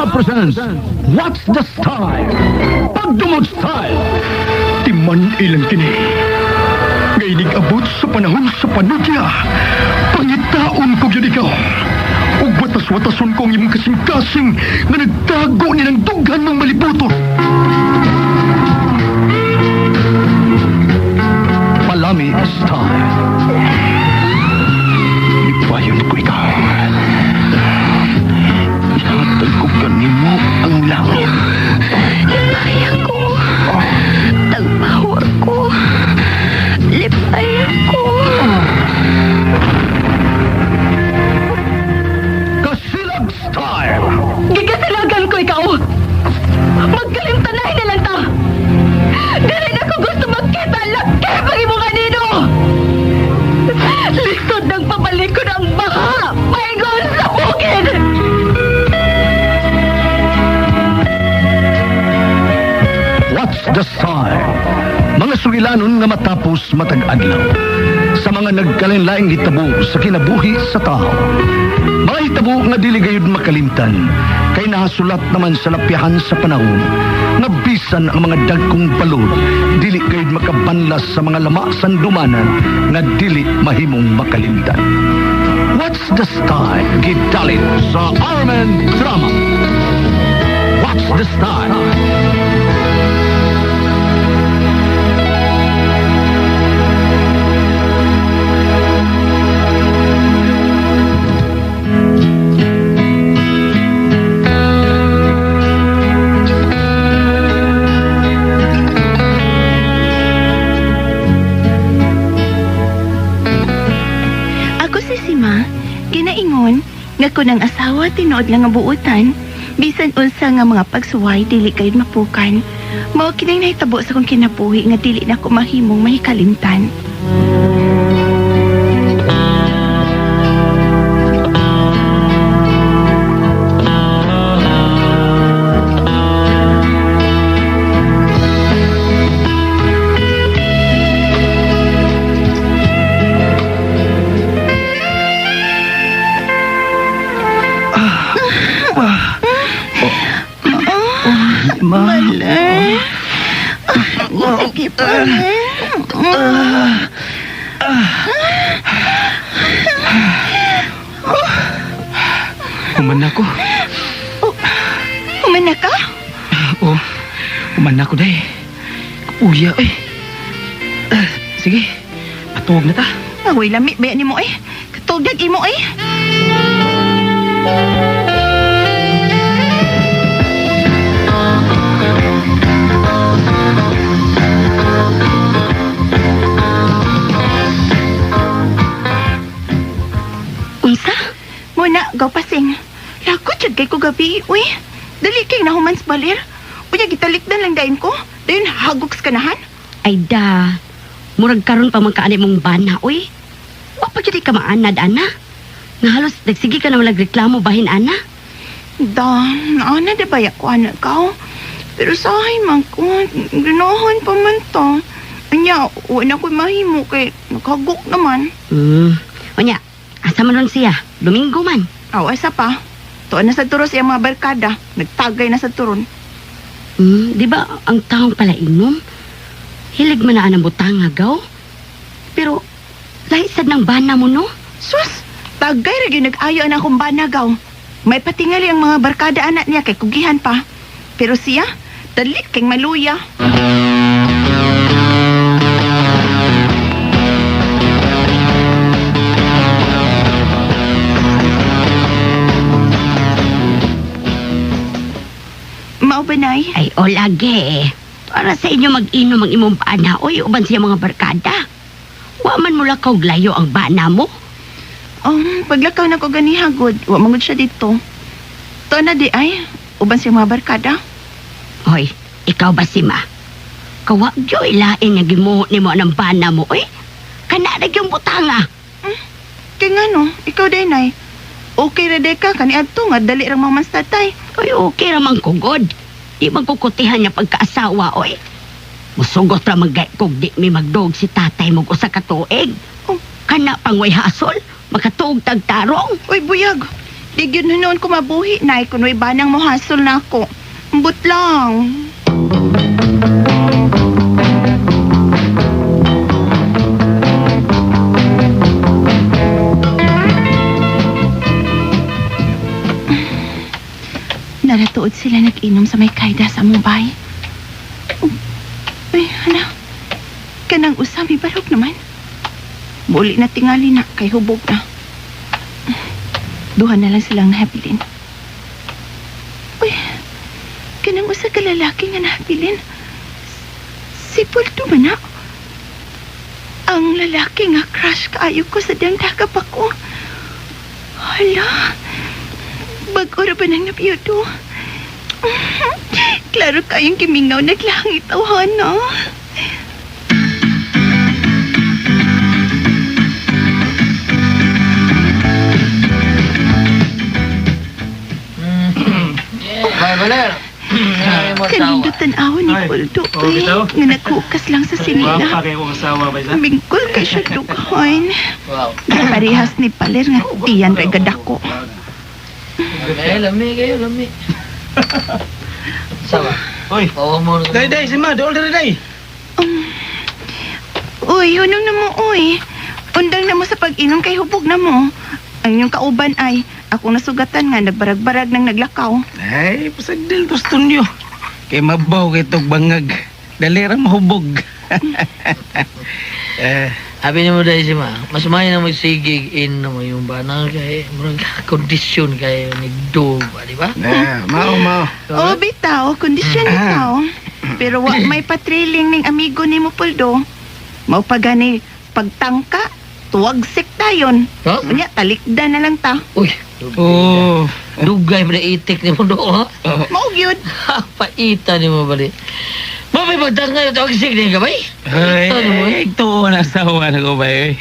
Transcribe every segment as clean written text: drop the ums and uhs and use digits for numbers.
Drama presents What's the Style? Pagdumot Style! Timan ilang kini. Ngaynig abot sa panahon sa panudya. Pangitaon ko gyud ikaw. Ug watas-watason ko ang imong kasing-kasing nga nagtago ni ng dughan mong malibuton. Palami Style. Ipayon ko ikaw. Ihatag ko kanimo ang langit. Lipay ako. Tagpawar ko. Lipay ako. Kasilag Style! Gigasilagan ko ikaw. Magkalimtanay na lang ta. Dili na ko gusto magkita laki pag imo kanino. Lisod ng pabalik ko ng baha. Paingon sa bukid. What's the Style? Mga sugilanon nga matapos matag adlaw. Sa mga nagkalain-laing hitabo sa kinabuhi sa tao. Mga hitabo nga dili gayud makalimtan kay nahasulat naman sa lapyahan sa panahon nga bisan ang mga dagkong balod dili gayud makabanlas sa mga lama sandumanan nga dili mahimong makalimtan. What's the Style? Gidalit sa Armen Drama. What's the Style? Ako si Sima, ginaingon nga kun ang asawa tinuod lang ang buutan, bisan unsa nga mga pagsuway dili kayo mapukan. Mao kining nahitabo sa kong kinabuhi nga dili na ko mahimong mahikalimtan. Ma. Malay. Sige pa. Human ako. Humana ka? Oo. Human ako dahi. Uya, eh. Ah, sige, patuwag na ta. Away lami ba ni mo eh. Katugdag imo eh. Unsa? Muna, gaw pasing. Lagot jud kay ko gabi, uy. Dali kay nahuman sa balir. Unya gitalikdan lang dayon ko. Dayon hagok sa kanahan. Ay da, murag karon pa man kaani mong bana, uy. Wa pa gyud ka maanad, ana. Nga halos nagsige ka na walang reklamo bahin, ana. Da, ana da baya ko anak ka. Pero sahay man ko, ganahan pa man ta. Anya, wala ko mahimo kay naghagok naman. Unya, asa man ron siya? Domingo man. Aw, asa pa. Tuon na sa turos iyang mga barkada. Nagtagay na sa turon. Di ba ang taong pala inom? Hilig man na anang butanga, gaw. Pero, lahi sad ng bana mo, no? Sus, tagay ra gyud nag-ayo na akong banagaw. May patingali ang mga barkada anak niya kay kugihan pa. Pero siya, dali kay maluya. Mao ba, Nay? Ay, o lagi eh. Para sa inyo mag-inom ang imong bana, oy, uban siya mga barkada. Wa man mula kaog layo ang bana mo. Paglakaw na ko ganiha, god. Wa mangod siya dito. To na di ay, uban siya mga barkada. Hoy, ikaw ba si ma? Kawa gyoy lain nga gimuho nimo ang bana mo, oy. Kana ra gyud butanga. Kay nga no, ikaw day, Nay. Okay ra day ka, kaniadto nga dali ra maman sa tatay. Oy, okay ra man ko god. Di man kukutihan niya pagkaasawa, oy. Musugot ra man gay kog di mi magdog si tatay mo usa ka tuig. Oh. Kana pang way hasol, makatuog tag tarong. Uy, buyag. Di gyud noon ko mabuhi, nay, kun way banang mohasol na ako. Ambot lang. Naratuod sila nag-inom sa may kayda sa Mumbai. Oh, ay, hala. Kanang usa may barog naman. Muli na tingali na kay hubog na. Duha na lang silang nahabilin. Uy, kanang usa ka lalaki nga nahabilin. Si Pulto man na. Ang lalaki nga crush kaayo ko sa diyang dakap ako. Hala, bago ra ba nang nabiyudo? Klaro kayong kimingaw naglangit, oh, no? Bye, Valer. Kanindot tan-awon ni Ay, Puldo, oo, eh, bitaw. nga naghukas lang sa Guwapa sinila. kayo kong asawa ba isa? Mingkol kay siya dughan. Wow. Parehas ni Paler nga tiyan ra gadako. Eh, lami kayo, lami. Sama. Oy, Bawa mo na. Day, day, sima, dool diri, day. Uy, hunong na mo, uy. Undang na mo sa pag-inom kay hubog na mo. Ang inyong kauban ay, ako nasugatan nga nagbarag-barag nang naglakaw. Ay, pasagdil to stunyo. Kay mabaw kay tog bangag. Dali ra mahubog. Eh, Sabi ni mo dahil si ma, mas may na magsigig in na mo yung bana kay murag kondisyon kay nigdo ba, di ba? na, mao mao. Oh, bitaw, kondisyon bitaw. Pero wa may patriling ning amigo ni mo Puldo. Mao pa gani pagtangka, tuwagsik tayon. Ha? Unya, talikda na lang ta. Uy, Oh. dugay ba na itik ni mo do, ha? Mao gyud. Paita ni mo bali. Mami, magtangay ito ang sig ni ka ba? Ay, Ito ni mo, eh. tuo na asawa na ko bay.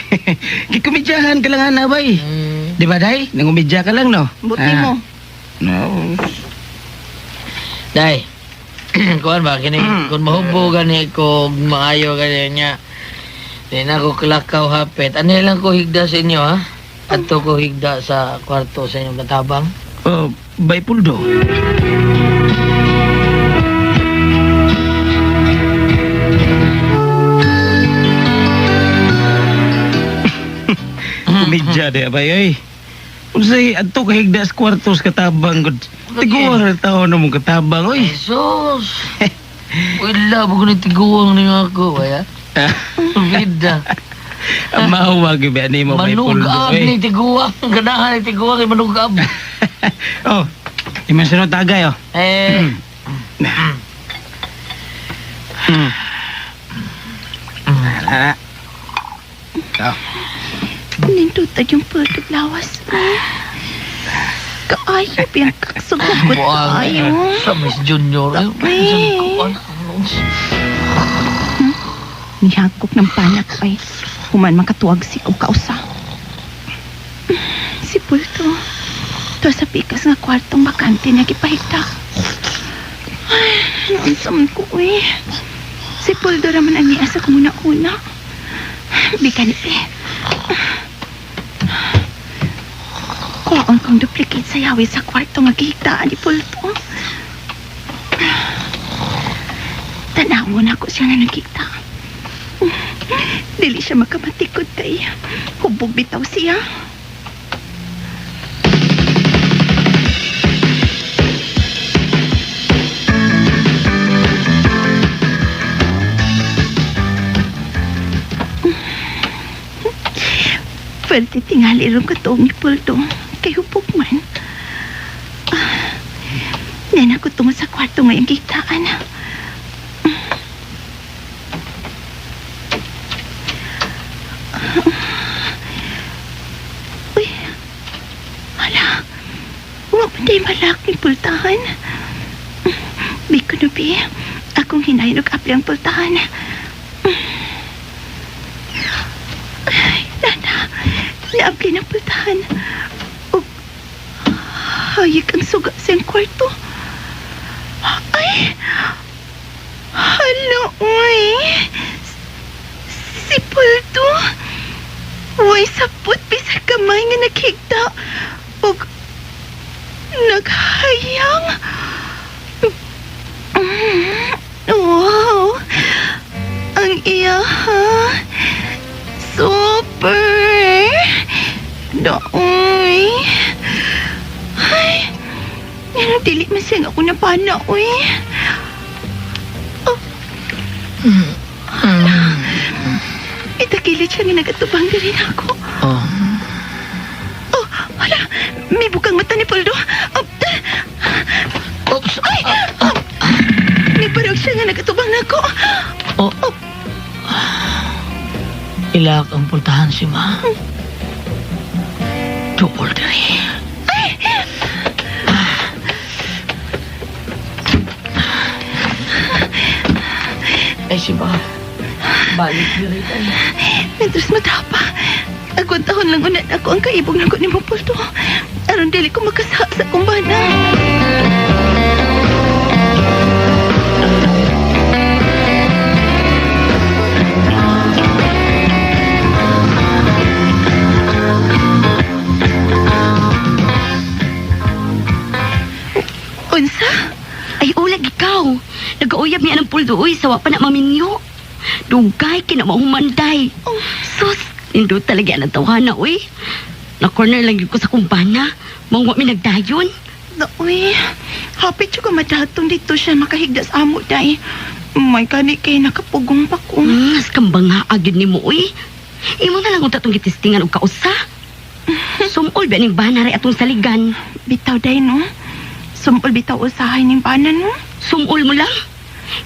Gikomedyahan ka lang ana bay. Mm. Di ba day? Nangumedya ka lang no? Buti Ah. mo. No. Day, kuan ba, kini, kung mahubo gani ko, maayo gani niya, di na ko klakaw hapit. Ano lang ko higda sa inyo, ha? Adto ko higda sa kwarto sa inyong katabang. Oh, bay Puldo. Komedya di ba ay? Unsay adto ka higda sa kwarto sa katabang gud. Tiguan ra taon na mong katabang oy. Jesus! Uy, labo ko ni tiguang ni ako, ba ya? Bida. Ang mahuwag ba ni mo bay Puldo Manugab oy. ni tiguang. Ganahan ni tiguang, kay manugab. Oh, iman sunod tagay oh. Eh, Ala. Oh. Nindutad yung Puldo lawas. Ay. Kaayo, biyang kaksugot buang. kaayo. Sa Miss Junior. Ay, Ay. kuan. Nihagkok ng panak ay human makatuwag si og kausa. Si Pulto, to sa pikas nga kwartong bakante niya gipahigta. Ay, naunsa man ko eh. Si Puldo raman ang niya sa kumuna-una. Bikan eh. Kuwaon kong duplicate sa yawi sa kwarto nga gihigtaan ni Pulto. Tanawon ako siya nga nagkita. Dili siya makamatikod kay hubog bitaw siya. Pwerte tingali ron katuong ni Pulto kay hubog man. Ah, Nena ko tungo sa kwarto ngayong gitaan. Uy, hala. Huwag mo tayo malaking pultahan. Biko na, Bi. Akong hinayin og apli ang pultahan. Ay, Nana, naapli ng pultahan. Og, hayag ang suga sa iyang kwarto. Ay, hala, uy. Si Pulto. Uy, sapot bisag kamay nga naghigda. Og Naghayang. Wow! Ang iya, ha? Super! Daoy! Ay! Yan, dili man siya nga ako napana, uy. Oh. Itakilid siya nga nagatubang din ako. Oh. Oh, hala! May bukang mata ni Poldo. Oh, Oops. ay! Oh, may parang siya nga nagatubang nako. Oh. Ilak ang pultahan si ma. Double diri. Ay, si ma. Balik diri tayo. Mientras matapa, agwantahon lang unan ako ang kaibog ng ni mo, Poldo. Aron dili ko makasa sa kumbana. Unsa? Ay, ulag ikaw. Nagauyab niya ng puldo, uy, sawa pa na maminyo. Dugay, kinamahumanday. Oh. Sus, nindo talaga ang tawhana, uy. Na-corner lang yun ko sa kumbana. Mangwa mi nagdayon. Uy, hapit siya ko madatong dito siya makahigda sa amo, day. May kani kay nakapugong pa ko. Mas kambang nga agad ni mo, uy. Imo na lang kung tatong gitistingan og kausa. Sumol ba ning bana ray atong saligan? Bitaw, day, no? Sumol bitaw usahay ning bana, no? Sumol mo lang.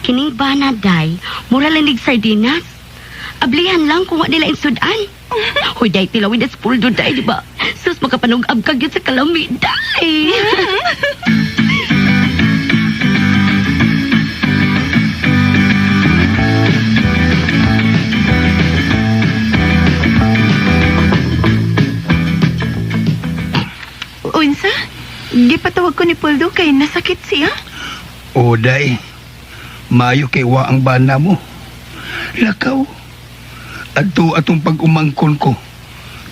Kining bana day, mura lang nig sardinas. Ablihan lang kung wa nila insudan. Hoy, day, tilawin as puldo, day, di ba? Sus, makapanug-ab ka gyud sa kalami, day. Unsa? Gipatawag ko ni Poldo kay nasakit siya. O, day. Maayo kay wa ang bana mo. Lakaw. Adto atong pag-umangkon ko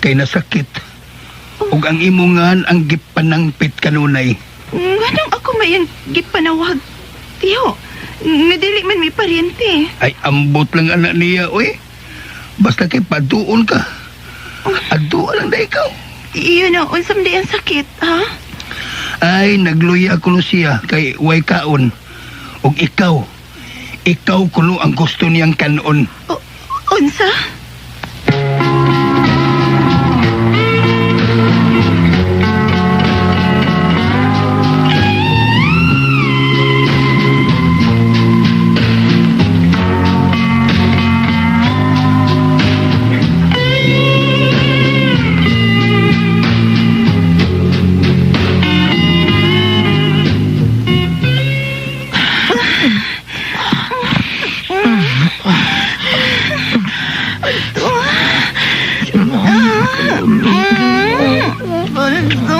kay nasakit. Ug ang imongan ang gipanangpit kanunay. Nganong ako may ang gipanawag? Tiyo, nga dili man may paryente. Ay ambot lang anak niya, oy. Basta kay paduon ka. Adto lang day ikaw. Iyon na, unsa man day ang sakit, ha? Ay nagluya kuno siya kay way kaon. Ug ikaw, ikaw kuno ang gusto niyang kanon. O, unsa? Poldo.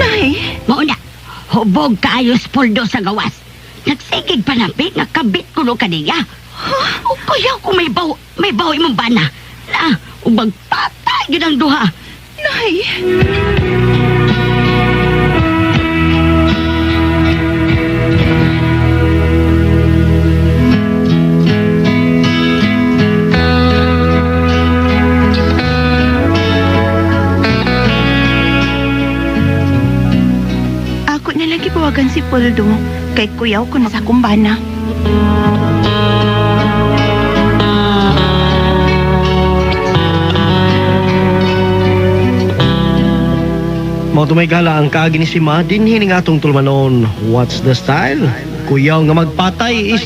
Nay, Mauna, hubog kaayos puldo sa gawas. Nagsigig panapit, nakabit kuno kaniya. O kuya ko may baw imong bana. Na, ug magpatay yun ang duha. Nay. Ako na lang gipawagan si Poldo kay kuyaw ko na sa kumbana. Mao tumay gala ang kaagi ni Sima dinhi ning atong tulumanon. What's the style? Kuyaw nga magpatay is